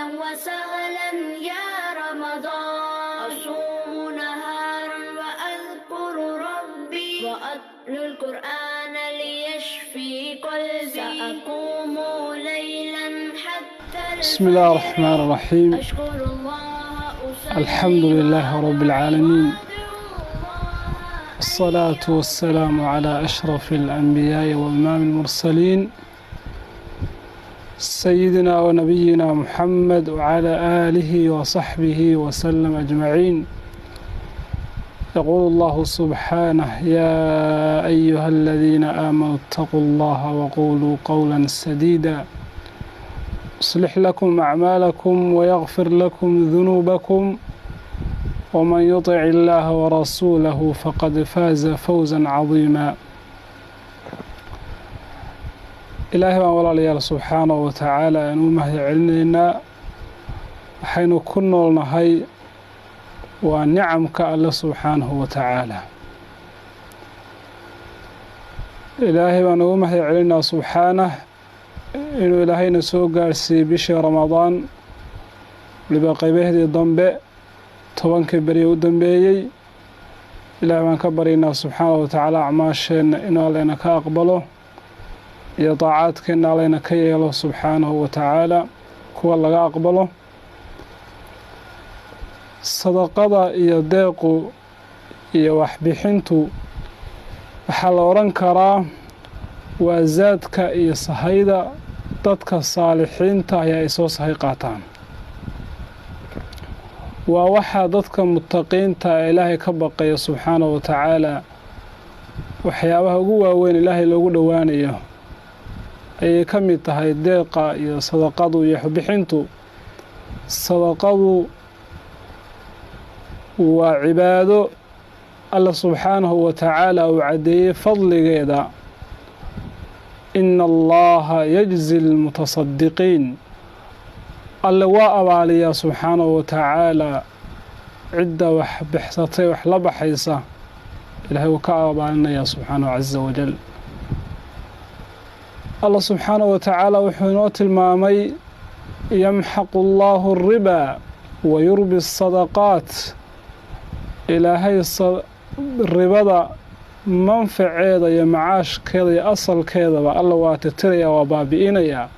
أهلا وسهلا يا رمضان. أصوم نهارا وأذكر ربي وأتلو القرآن ليشفي قلبي. سأقوم ليلا حتى بسم الله الرحمن الرحيم. أشكر الله. الحمد لله رب العالمين، الصلاة والسلام على أشرف الأنبياء وإمام المرسلين، سيدنا ونبينا محمد وعلى آله وصحبه وسلم أجمعين. يقول الله سبحانه: يا أيها الذين آمنوا اتقوا الله وقولوا قولا سديدا يصلح لكم أعمالكم ويغفر لكم ذنوبكم ومن يطع الله ورسوله فقد فاز فوزا عظيما. Ilaahay baan walaalayaal subxaanahu wa tacaala aan u mahad celinaynaa. Waxaynu ku noolnahay waa nicamka Alle subxaanahu wa tacaala. Ilaahay baan ugu mahad celinaynaa subxaanah inuu Ilaahayna soo gaarhsiiyey bishii Ramadaan, waliba qaybaheedii dambe, 10-kii beriye u dambeeyey. Ilahay baan ka baryaynaa subxaanahu wa tacaala acmaasheenna inuu Allena ka aqbalo iyo daacaadkeenna Allena ka yeelo subxaanahu wa tacaala kuwa laga aqbalo. Sadaqada iyo deequ iyo waxbixintu waxaa la odhan karaa waa zaadka iyo sahayda dadka saalixiinta ayaa ay soo sahay qaataan. Waa waxaa dadka mutaqiinta ee Ilaahay ka baqaya subxaanahu wa tacaala waxyaabaha ugu waaweyn Ilaahay loogu dhowaanayo ayay ka mid tahay deeqa iyo sadaqadu iyo waxbixintu. Sadaqadu waa cibaado Alla subxaanahu wa tacaala uu caddeeyey fadligeeda: ina Allaha yajzi almutasadiqiin. Alle waa abaaliyaa subxaanahu wa tacaala cidda wax bixsatay, wax la baxaysa. Ilaahay wuu ka abaalinayaa subxaanahu caza wajal. Allah subxaanahu wa tacaala wuxuu inoo tilmaamay: yamxaqu Allahu alribaa wa yurbi asadaqaat. Ilaahay ribada manfaceeda iyo macaashkeeda iyo asalkeedaba Alla waa tirtirayaa, waa baabi'inayaa.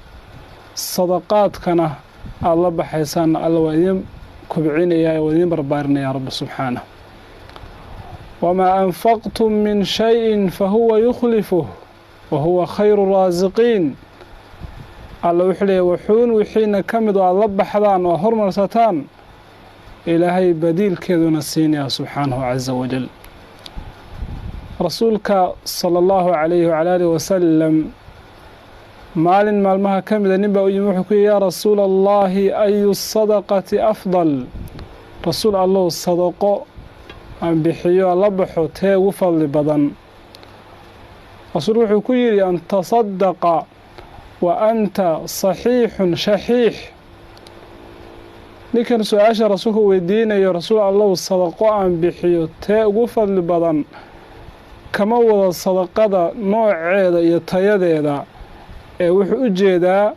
Sadaqaadkana aada la baxaysaanna Alla waa idiin kobcinayaa, waa idiin barbaarinayaa Rabbi subxaanah. Wamaa anfaqtum min shayin fahuwa yukhlifuh wa huwa khayru raasiqiin. Alla wuxuu leeyahy: wuxuun wixiina ka mid oo aada la baxdaan oo hormarsataan, Ilaahay badiilkeeduna siinayaa subxaanahu caza wajal. Rasuulka sala Allahu calayhi wacala alihi wasalam maalin maalmaha ka mida nin baa u yimi. Wuxuu ku yihi: yaa Rasuula Allahi, ayu sadaqati afdal? Rasuul Allow, sadaqo aan bixiyo, aan la baxo, tee ugu fadli badan? Rasuulku wuxuu ku yidhi: an tasadaqa wa anta saxiixun shaxiix. Ninkan su-aasha rasuulka weydiinayo, Rasuul Allow, sadaqo aan bixiyo tee ugu fadli badan, kama wado sadaqada nooceeda iyo tayadeeda ee wuxuu u jeedaa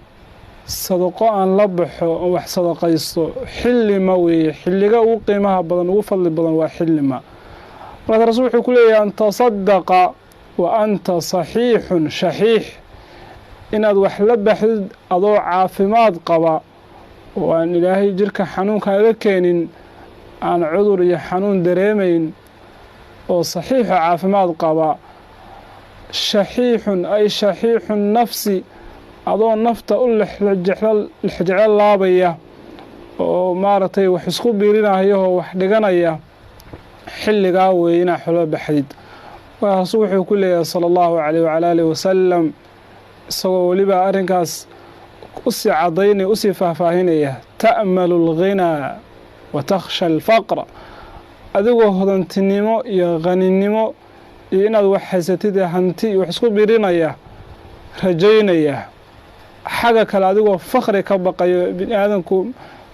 sadaqo aan la baxo oo wax sadaqaysto xillima weeye, xilliga ugu qiimaha badan, ugu fadli badan waa xillima. Markaas rasuul wuxuu ku leeyahay: an tasadaqa wa anta saxiixun shaxiix, inaad wax la baxdid adoo caafimaad qaba oo aan Ilaahay jirka xanuunkaaga keenin, aan cudur iyo xanuun dareemayn, oo saxiixo caafimaad qaba. Shaxiixun ay shaxiixu nafsi, adoo nafta u lexjeclo laabaya oo maaragtay wax isku biirinayahoo wax dhiganaya, xilligaa weeye inaa xolo baxdid. Markaasuu wuxuu ku leeyahay sala Allahu caleyh wacala alihi wasalam, isagoo weliba arrinkaas usii caddaynaya, usii faahfaahinaya: ta'malu alghinaa wa takhsha alfaqra. Adigoo hodantinimo iyo haninimo iyo inaad wax haysatid ee hanti iyo wax isku birinaya rajaynaya, xagga kale adigoo fakri ka baqayo. Bini aadanku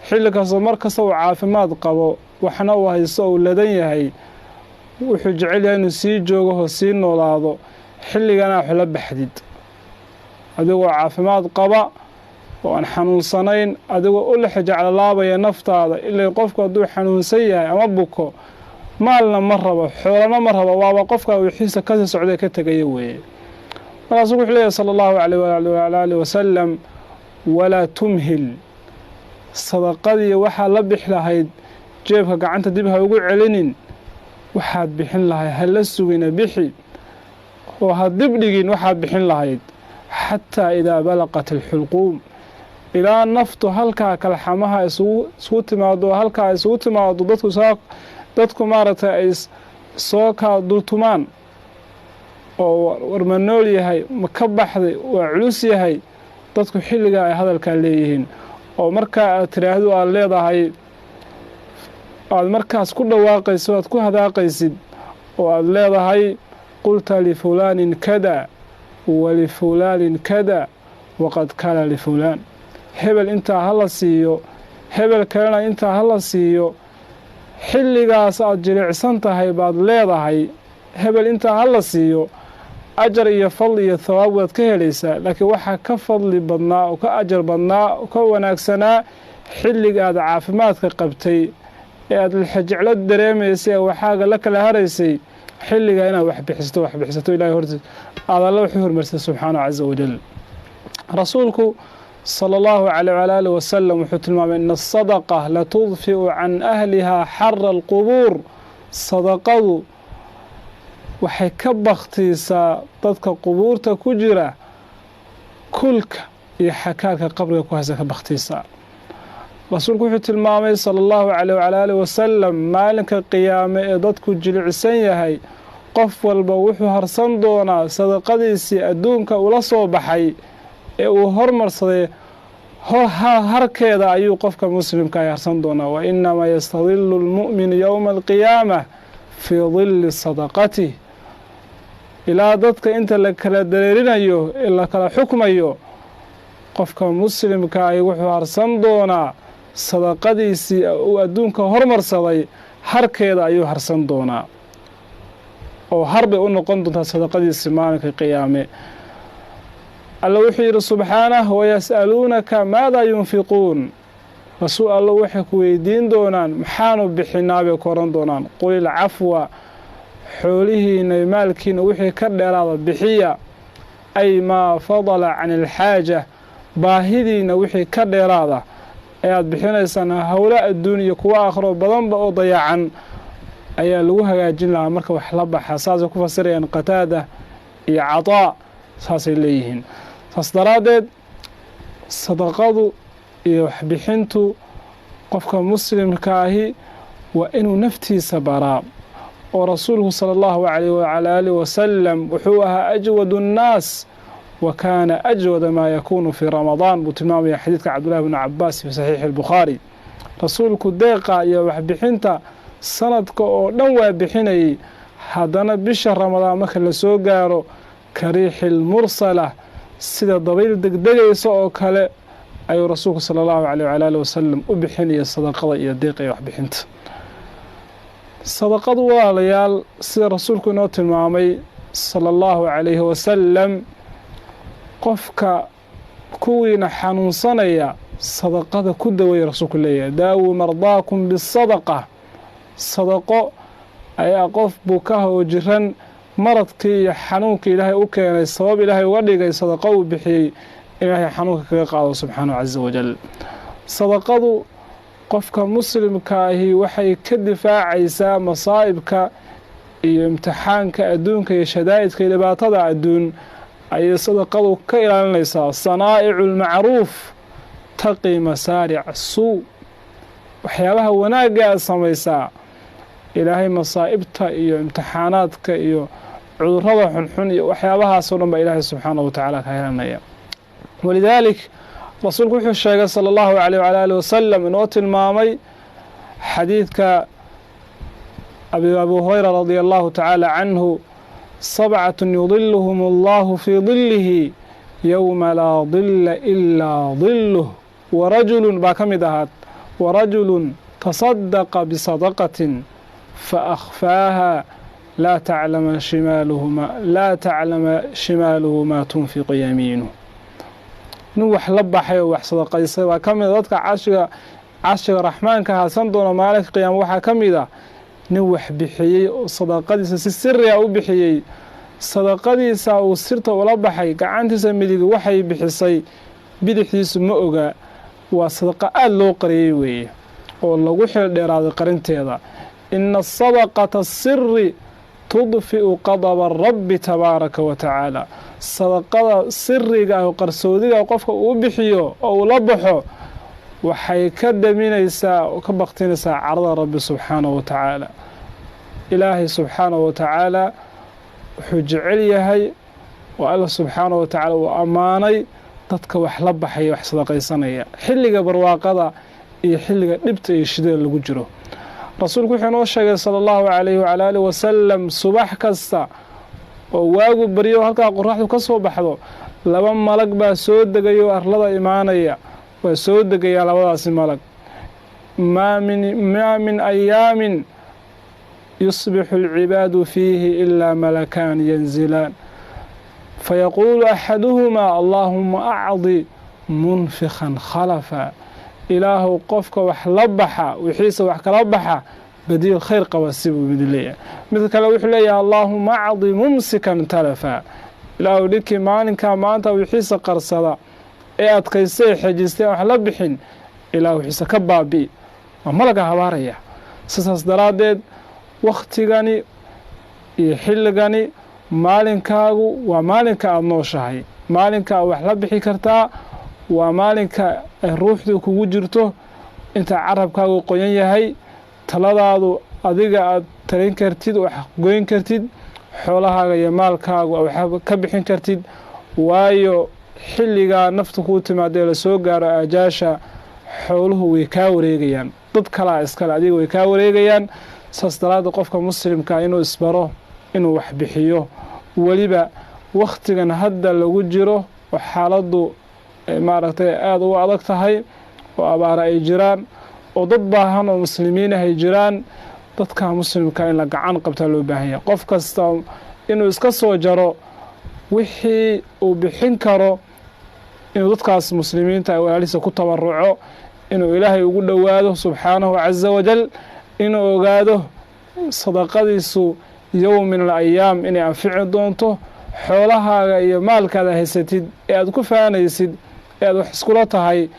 xilli kasta, mar kasta uu caafimaad qabo, waxna uu haysto, uu ladan yahay, wuxuu jecel yahay inuu sii joogo oo sii noolaado. Xilligana wax la baxdid adigoo caafimaad qaba. oo aan xanuunsanayn, adigoo u lexjeclolaabaya naftaada. Ilaa qofku hadduu xanuunsan yahay ama buko, maalna ma rabo, xoolana ma rabo, waaba qofka wixiisa kasii socday ka tegaya weeye. Markaasuu wuxuu leeyahy sala allahu caleyh wala alihi wasalam: walaa tumhil, sadaqadii waxaa la bix lahayd jeebka gacanta dib ha ugu celinin, waxaad bixin lahayd ha la sugina, bixi oo ha dib dhigin waxaad bixin lahayd, xataa idaa balaqat alxulquum, ilaa naftu halkaa kalxamaha isugu timaado, halkaa isugu timaado dadku maaragtay ay soo kaa dultumaan oo war ma nool yahay, ma ka baxday, waa culus yahay, dadku xilligaa ay hadalkaa leeyihiin. Oo markaa aad tiraahdo, aad leedahay, aad markaas ku dhawaaqayso, aad ku hadaaqaysid oo aad leedahay: qulta lifulaanin kada walifulaanin kada waqad kaana lifulaan, hebel intaa ha la siiyo, hebel kalena intaa ha la siiyo. Xilligaas aad jilicsan tahay baad leedahay hebel intaa ha la siiyo, ajar iyo fadli iyo thawaab waad ka helaysaa. Laakiin waxaa ka fadli badnaa oo ka ajar badnaa oo ka wanaagsanaa xilliga aad caafimaadka qabtay ee aad lexejeclo dareemaysay ee waxaaga la kala haraysay, xilligaa inaad waxbixisato, waxbixisato ilahay hortiis aad alla waxu hormarsay subxaanahu casa wajal. Rasuulku sala allahu caleyh wala alih wasalam wuxuu tilmaamay: ina asadaqa latudfi'u can ahlihaa xara alqubuur. Sadaqadu waxay ka baktiisaa dadka qubuurta ku jira kulka iyo xakaarka qabriga ku haysa ka baktiisaa. Rasuulku wuxuu tilmaamay sala allahu caleyh wala alih wasalam maalinka qiyaame ee dadku jilicsan yahay, qof walba wuxuu harsan doonaa sadaqadiisii adduunka ula soo baxay ee uu hormarsaday, harkeeda ayuu qofka muslimka ay harsan doonaa. Wa inamaa yastadilu lmu'minu yowma alqiyaama fii dilli sadaqatih. Ilaa dadka inta la kala dareerinayo ee la kala xukmayo, qofka muslimka ay wuxuu harsan doonaa sadaqadiisii uu adduunka hormarsaday, harkeeda ayuu harsan doonaa, oo har bay u noqon doontaa sadaqadiisii maalinka qiyaame. Alla wuxuu yidhi subxaanah: wayas'aluunaka maadaa yunfiquun. Rasuul allo, waxay ku weydiin doonaan maxaanu bixinaa bay ku oran doonaan. Qul ilcafwa, xoolihiina maalkiina wixii ka dheeraada bixiya, ay maa fadala can alxaaja, baahidiina wixii ka dheeraada ee aad bixinaysaan. Howlo adduun iyo kuwo aakhiro badanba oo dayacan ayaa lagu hagaajin lahaa marka wax la baxa. Saasay ku fasirayaan Qataada iyo Cataa, saasay leeyihiin. Saas daraaddeed sadaqadu iyo waxbixintu qofka muslimka ahi waa inuu naftiisa baraa. Oo rasuulku sala allahu calayh wacala aalihi wasalam wuxuu ahaa ajwadu annaas, wa kaana ajwada maa yakuunu fii Ramadaan, buu tilmaamaya xadiidka Cabdullahi bnu Cabaas fi saxiixi albukhaari. Rasuulku deeqa iyo waxbixinta sanadka oo dhan waa bixinayay, haddana bisha Ramadaan marka la soo gaaro, kariixi lmursala, sida dabayl degdegaysa oo kale ayuu rasuulku sala allahu caleyh wala alih wasalam u bixinaya sadaqada iyo deeqa iyo waxbixinta. Sadaqadu, walaalayaal, sida rasuulku inoo tilmaamay sala allahu calayhi wasalam, qofka kuwiina xanuunsanaya sadaqada ku daweeya, rasuulku leeyahay: daawuu mardaakum bisadaqa. Sadaqo ayaa qof bukaha oo jiran maradkii iyo xanuunkii ilaahay u keenay sabab ilaahay uga dhigay sadaqo uu bixiyey, ilaahay xanuunka kaga qaado subxaanahu casa wajal. Sadaqadu qofka muslimka ahi waxay ka difaacaysaa masaa'ibka iyo imtixaanka adduunka iyo shadaa'idka iyo dhibaatada adduun ayay sadaqadu ka ilaalinaysaa. Sanaa'icu lmacruuf taqi masaaric suu, waxyaabaha wanaagga aad samaysaa ilaahay masaa'ibta iyo imtixaanaadka iyo cudurrada xunxun iyo waxyaabahaasoo dhan baa ilaahay subxaanahu wa tacaala ka helanaya. Walidaalik rasuulku wuxuu sheegay sala allahu caleyh wala alih wasalam, inoo tilmaamay xadiidka Abu Hurayra radia allahu tacaala canhu: sabcatun yudiluhum allahu fii dilihi yowma laa dila ilaa diluh. Warajulun baa ka mid ahaa: warajulun tasadaqa bisadaqatin faأkhfaaha laa taclama shimaaluhu maa tunfiqu yamiinuh. Nin wax la baxay oo wax sadaqaysay baa ka mid a dadka carshiga raxmaanka harsan doona maalinka qiyaama. Waxaa ka mid a nin wax bixiyey oo sadaqadiisa si siriya u bixiyey, sadaqadiisa uu sirta ula baxay, gacantiisa midig waxay bixisay bidixdiisu ma oga. Waa sadaqa aada loo qariyey weeye oo lagu xil dheeraaday qarinteeda. Ina asadaqata siri tudfi'u qadaba rabbi tabaaraka wa tacaala. Sadaqada siriga ah oo qarsoodiga qofka uu bixiyo oo uu la baxo waxay ka dhaminaysaa oo ka baktinaysaa carada rabbi subxaanahu wa tacaala. Ilaahay subxaanahu wa tacaala wuxuu jecel yahay oo Alla subxaanahu wa tacaala uu ammaanay dadka wax la baxaya, wax sadaqaysanaya xilliga barwaaqada iyo xilliga dhibta iyo shidada lagu jiro. Rasuulku wuxuu inoo sheegay sala allahu calayhi wacala aalihi wasalam, subax kasta oo waagu baryo halkaa qoraxdu ka soo baxdo, laba malag baa soo degaya oo arlada imaanaya. Waa soo degayaa labadaasi malag. Maa min ayaamin yusbixu alcibaadu fiihi ilaa malakaan yanzilaan, fayaquulu axaduhumaa allaahuma acdi munfikhan khalafa. Ilaahow qofka wax la baxa, wixiisa wax kala baxa, badiil khayr qaba si buu mid leeyahay. Mid kale wuxuu leeyahay allaahuma acdi mumsikan talafa. Ilaahow dhinkii maalinkaa maanta wixiisa qarsada ee adkaystay ee xejistay aan wax la bixin, ilaah wixiisa ka baabi'i. Waa malaga habaaraya. Sidaas daraaddeed wakhtigani iyo xilligani maalinkaagu waa maalinka aada nooshahay, maalinka aad wax la bixi kartaa, waa maalinka ay ruuxdu kugu jirto, inta carabkaagu qoyan yahay, taladaadu adiga aad talin kartid, wax goyn kartid, xoolahaaga iyo maalkaagu wax ka bixin kartid. Waayo xilligaa naftu kuu timaadee lasoo gaaro aajaasha, xooluhu way kaa wareegayaan, dad kalaa iskale, adiga way kaa wareegayaan. Saas daraaddeed qofka muslimka inuu isbaro inuu wax bixiyo, weliba wakhtigan hadda lagu jiro oo xaaladdu maaragtay aada u adag tahay oo abaara ay jiraan oo dad baahan oo muslimiin ah ay jiraan, dadka muslimka in la gacan qabtaa loo baahan yahay. Qof kasta inuu iska soo jaro wixii uu bixin karo, inuu dadkaas muslimiinta ay walaalihiisa ku tabaruco, inuu Ilaahay ugu dhowaado subxaanahu caza wajal, inuu ogaado sadaqadiisu yowm min al ayaam inay anfici doonto. Xoolahaaga iyo maalkaada haysatid ee aad ku faanaysid ee aad wax iskula tahay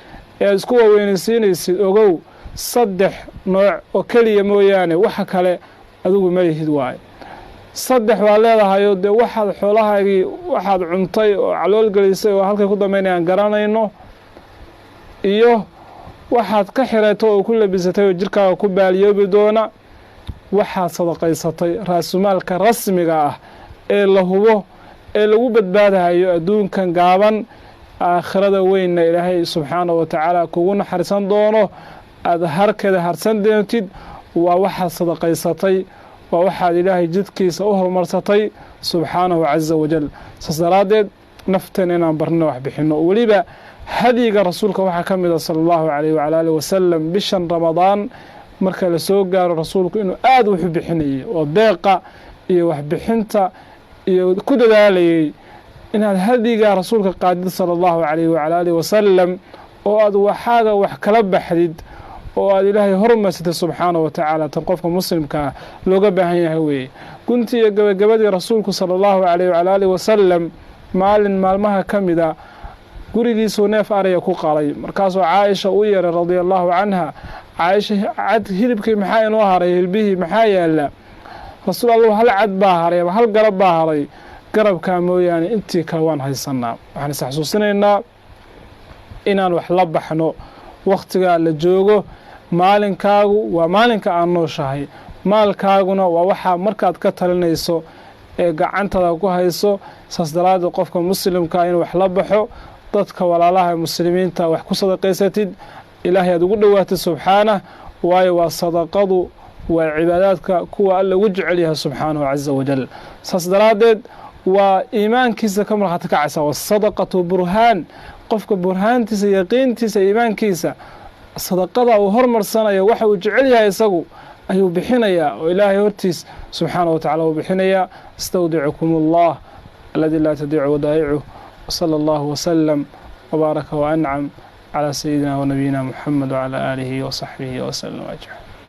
ee aad isku waaweynaysiinaysid, ogow saddex nooc oo keliya mooyaane waxa kale adigu malihid waaye. Saddex baa leedahayoo dee waxaad xoolahaagii waxaad cuntay oo calool gelisay oo halkay ku dambaynayaan garanayno, iyo waxaad ka xirato oo ku labisatay oo jirkaaga ku baaliyoobi doona, waxaad sadaqaysatay. Raasumaalka rasmiga ah ee la hubo ee lagu badbaadahayo adduunkan gaaban, aakhirada weynna Ilaahay subxaanahu wa tacaala kugu naxariisan doono, aada harkeeda harsan doontid, waa waxaad sadaqaysatay, waa waxaad Ilaahay jidkiisa u horumarsatay subxaanahu caza wajal. Saas daraaddeed nafteena inaan barnino wax bixinno. Weliba hadyiga rasuulka waxaa ka mid a sala allahu calayh wacala aalihi wasalam, bishan Ramadaan marka la soo gaaro rasuulku inuu aada wuxu bixinayay oo deeqa iyo waxbixinta iyo ku dadaalayay. Inaad hadyiga rasuulka qaadid sala allahu calayhi wacala aalihi wasalam oo aad waxaaga wax kala baxdid oo aad Ilaahay hormarsatid subxaanahu wa tacaala, tan qofka muslimka ah looga baahan yahay weeye. Guntii iyo gabagabadii, rasuulku sala allahu calayh wacala aalihi wasalam maalin maalmaha ka mid a gurigiisuu neef araya ku qalay. Markaasuu Caaisha u yeeray radia allahu canha. Caaisha, cad hilibkii maxaa inoo haray? Hilbihii maxaa yaala? Rasuul Allahu, hal cad baa haray ama hal garab baa haray, garabkaa mooyaane intii kale waan haysanaa. Waxaan is xasuusinaynaa inaan wax la baxno wakhtigaa la joogo. Maalinkaagu waa maalinka aad nooshahay, maalkaaguna waa waxaa markaad ka talinayso ee gacantada ku hayso. Saas daraaddeed qofka muslimka inuu wax la baxo, dadka walaalaha muslimiinta wax ku sadaqaysatid, Ilaahay aad ugu dhowaatid subxaanah. Waayo waa sadaqadu waa cibaadaadka kuwa Alla ugu jecel yahay subxaanahu caza wajal. Saas daraaddeed waa iimaankiisa ka markhaati kacaysa, wasadaqatu burhaan. Qofka burhaantiisa, yaqiintiisa, iimaankiisa sadaqada uu hormarsanayo, waxa uu jecel yahay isagu ayuu bixinayaa oo Ilaahay hortiis subxaanahu wa tacala uu bixinayaa. Astawdicukum Allah aladi laa tadiicu wadaa'icuh, wsala allahu wasalam Wabaaraka waancam calaa sayidina wa nabiyina Muxamed wacalaa aalihi wasaxbihi wasalam ajmaciin.